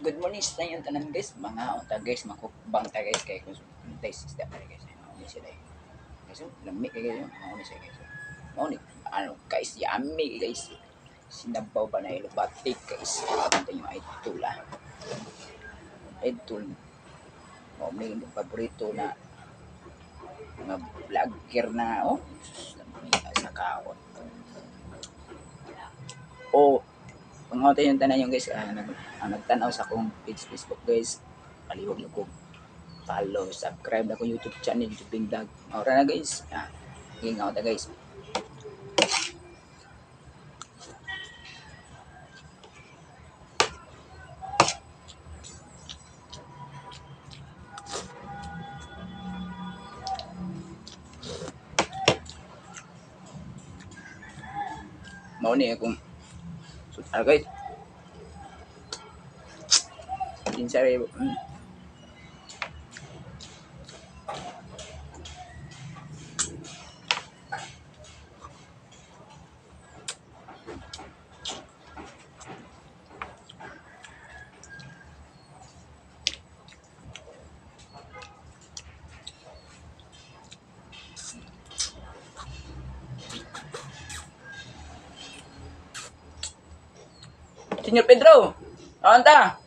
Good morning sa inyong tanan, guys. Mga unta, guys, makukbang ta, guys, kay kung guys isda pa guys. Mao ni sila, eh. Guys, oh, lami kay guys. Mao ni siya, guys. Mao ni ano guys, yummy guys. Sinabaw ba na ilubatik, guys. Ito yung idol ah. Idol. Mao ni paborito na mga vlogger na oh. Lami sa kaon. Oh, pangotay yung tanan yung guys, nagtanaw sa akong page Facebook, guys. Paliwag na ko follow, subscribe na akong YouTube channel, YouTube Vlog. Ora na, guys. Ingaw ta, guys. Mao ni akong sutar, guys. Kinsa. Senyor Pedro, anta.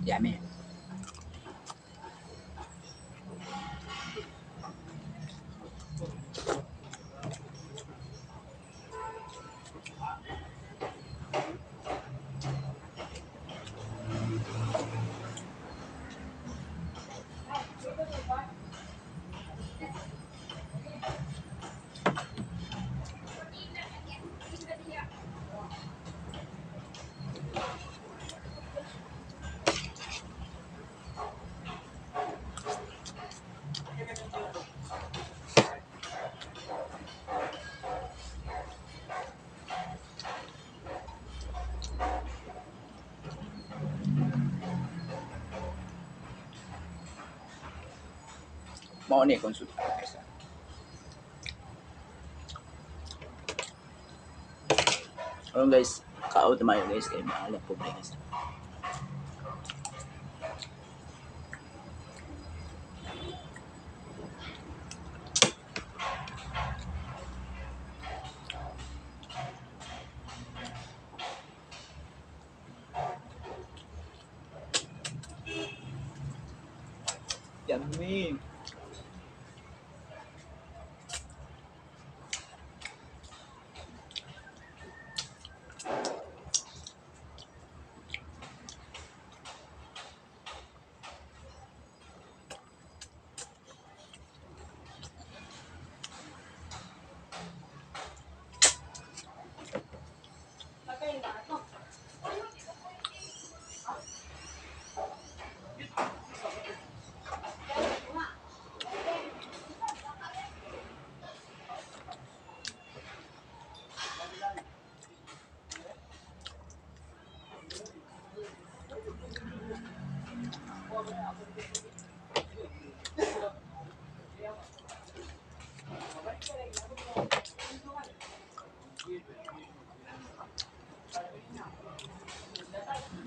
Yummy. Mao ni akong sutar, guys. Aron guys, kaon tumayo, guys, kay maalam po guys. Yummy.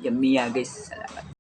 Yummy ya, guys. Salamat.